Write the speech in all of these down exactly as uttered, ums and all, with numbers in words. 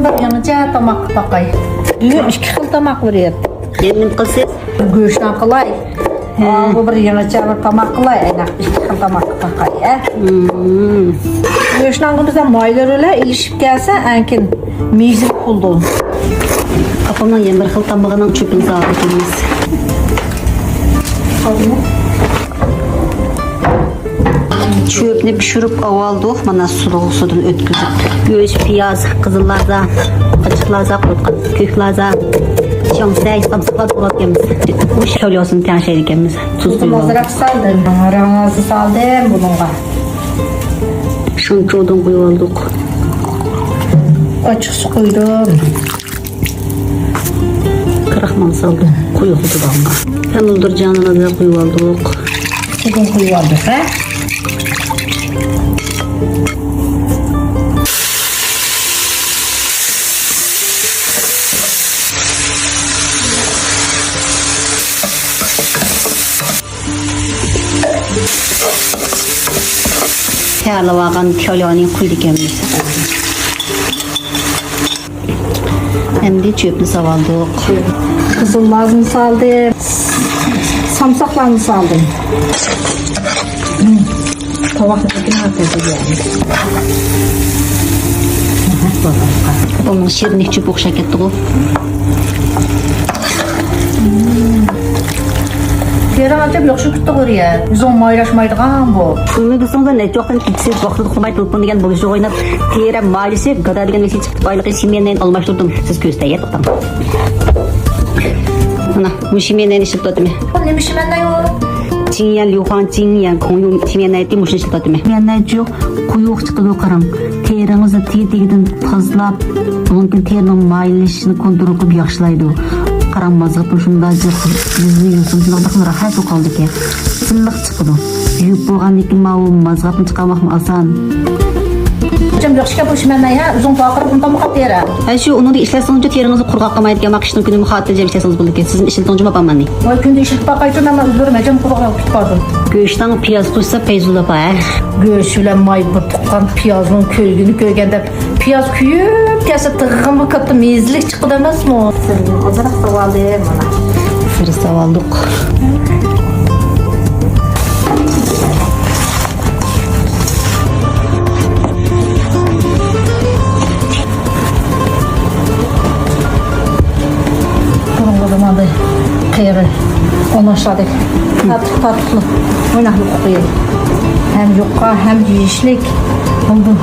بىر يېڭىچە تاماققا باقاي. بۈگۈن ئىككى خىل تاماق بېرىۋاتىدۇ. يەنە نېمە قىلىسىز؟ گۆشنى قىلاي. ھە. بۇ بىر يېڭىچە بىر تاماق قىلاي. ئەنە ئىككى خىل تاماققا باقاي، ھە. مم. گۆشنىڭ بىزدە مايلىرى بىلەن ئېلىشىپ كەلسە، ئەنكىن مېزىلىك بولىدۇ. ئاپامنىڭ يەنە بىر خىل تامىقىنىڭ چۆپىنى سالىدىكەنمىز. چۆپنى پىشۇرۇپ ئاۋالدۇق، مانا سۇلۇق سۇدىن ئۆتكۈزۈپ. گۆش، پىياز، قىزىل لازا، ئاچچىق لازا، قۇرۇتقان كۆك لازا، چياڭسەي، سامساقلار توغراپ كەلمىز. بۇ شاۋلياسىنى تەڭشەيدىكەنمىز. تۇز قۇيۇپ. ئازراق سالدىم، رەڭ لازا سالدىم بۇنىڭغا. شىڭچۇدىن قۇيۇپ ئالدۇق. ئاچچىق سۇ قۇيدۇم. كراخمال سالدۇق، قويۇق دۇدۇغىنى. ھەم بۇلدۇرجاننى قويۇپ ئالدۇق. سوغۇن قويۇپ ئالدۇق، ھە؟ تەييارلىۋالغان كاليونى قۇيىدىكەنمىز. ئەمدى چۆپنى سالدۇق. قىزىل لازنى سالدىم. سامساقلارنى سالدىم. تاۋاقنى ئىككىنى ئارقىغا قويۇپ. بۇنىڭ شېرىنلىك چۆپى ئوخشاپ كەتتىغۇ. تېرەڭ ئاچام ياخشى پۈتتى غۇرىيە. يۈزۈڭ مايلاشمايدىغان بۇ. پۇلنى بىلسىڭىز نەچچە ۋاقىتتىن سىز ۋاقتىدا ئۇخلىماي تېلېفون دېگەن بولۇشىغا ئويناپ، تېرە مايلىشىپ، گادا دېگەن مېسىج چىقىپ، ئايلىقى شىميەننەينى ئالماشتۇردۇم. سىز كۆرسىتەي، توختاڭ. مانا، بۇ شىميەننەينى ئىشلىتىۋاتىمەن. بۇ نېمە شىميەننەي ئۇ؟ چىڭيەن، ليۇخۇاڭ چىڭيەن، كوڭيۇڭ شىميەننەي دېيىپ، مۇشۇنى ئىشلىتىۋاتىمەن. شىميەننەي جۇق، قويۇق چىقىدۇ، قاراڭ. تېرىڭىزنى تېگى-تېگىدىن تازىلاپ، ئۇنىڭدىن كېيىن تېرىنىڭ مايلىشىشىنى كونترول قىلىپ ياخشىلايدۇ. قاراڭ، مازغىپنى شۇنداق جىق يۈزىنى يۇسۇڭ، شۇنداق بەكمۇ راھەت بولۇپ قالىدىكەن. سىلىق چىقىدۇ. يۇيۇپ بولغاندىن كېيىن ماۋۇ مازغاپنى چىقارماقمۇ ئاسان. جىم ياخشىكەن بۇ شىميەننەي، ھە؟ ئۆزۈڭ باقىرىپ ئۇنتۇمغا قاپ تېرە. ھە، شۇ ئۇنىڭدا ئىشلەتسىڭىزچۇ تېرىڭىزنى قۇرغاق قىلمايدىكەن، مانا قىشنىڭ كۈنى خاتىرجەم ئىشلەتسىڭىز بولىدىكەن. سىزمۇ ئىشلىتىڭچۇ ئاپام مانا. ۋاي، كۈندە ئىشلىتىپ باقايچۇ، مەن ئۆزلىرىم ھەجەم قۇرغاق قىلىپ باردىم. گۆشنىڭ پىياز قوشسا پەيزۇللا ئاپا، ھە؟ گۆش بىلەن ماي بىر تۇغقان پىيازنىڭ كۆيگىنى كۆرگەندە پىياز كۆيۈپ كەتسە تېخىمۇ كاتتا مېزىلىك چىقىدۇ ئەمەسمۇ؟ ئازراق ساۋالدىم مانا. بىر ساۋالدۇق. بۇرۇنقى زاماندا قېرى ئوناشلاردەك تارتۇق-تارتۇقلۇق، ئويناقلىق قويۇپ، ھەم يۇقا، ھەم يېيىشلىك بولدى.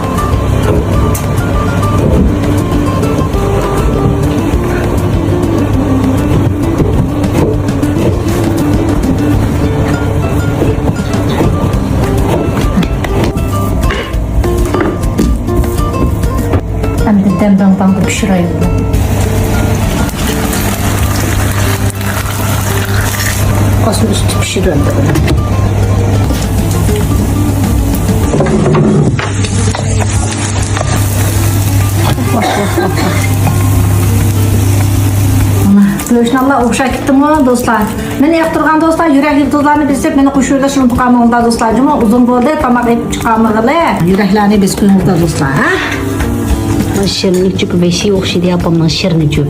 ئەمدى دەم داڭداڭدا پىشۇرايلى. ئاستى ئۈستى پىشىدۇ ئەمدى. مانا، گۆشنى ئوخشاپ كەتتىمۇ، دوستلار؟ مېنى ياقتۇرغان دوستلار، يۈرەك يۇلتۇزلارنى بېسىپ، مېنى قوشۇۋېلىشنى ئۇنتۇپ قالماڭلار، دوستلار. جۇمۇ ئۇزۇن بولدى، تاماق ئېلىپ چىقالمىغىلى. يۈرەكلەرنى بېسىپ قويۇڭلار، دوستلار، ھە؟ شىرنى چۆپ، ۋەھشىي ئوخشىدى ئاپامنىڭ شىرنى چۆپ.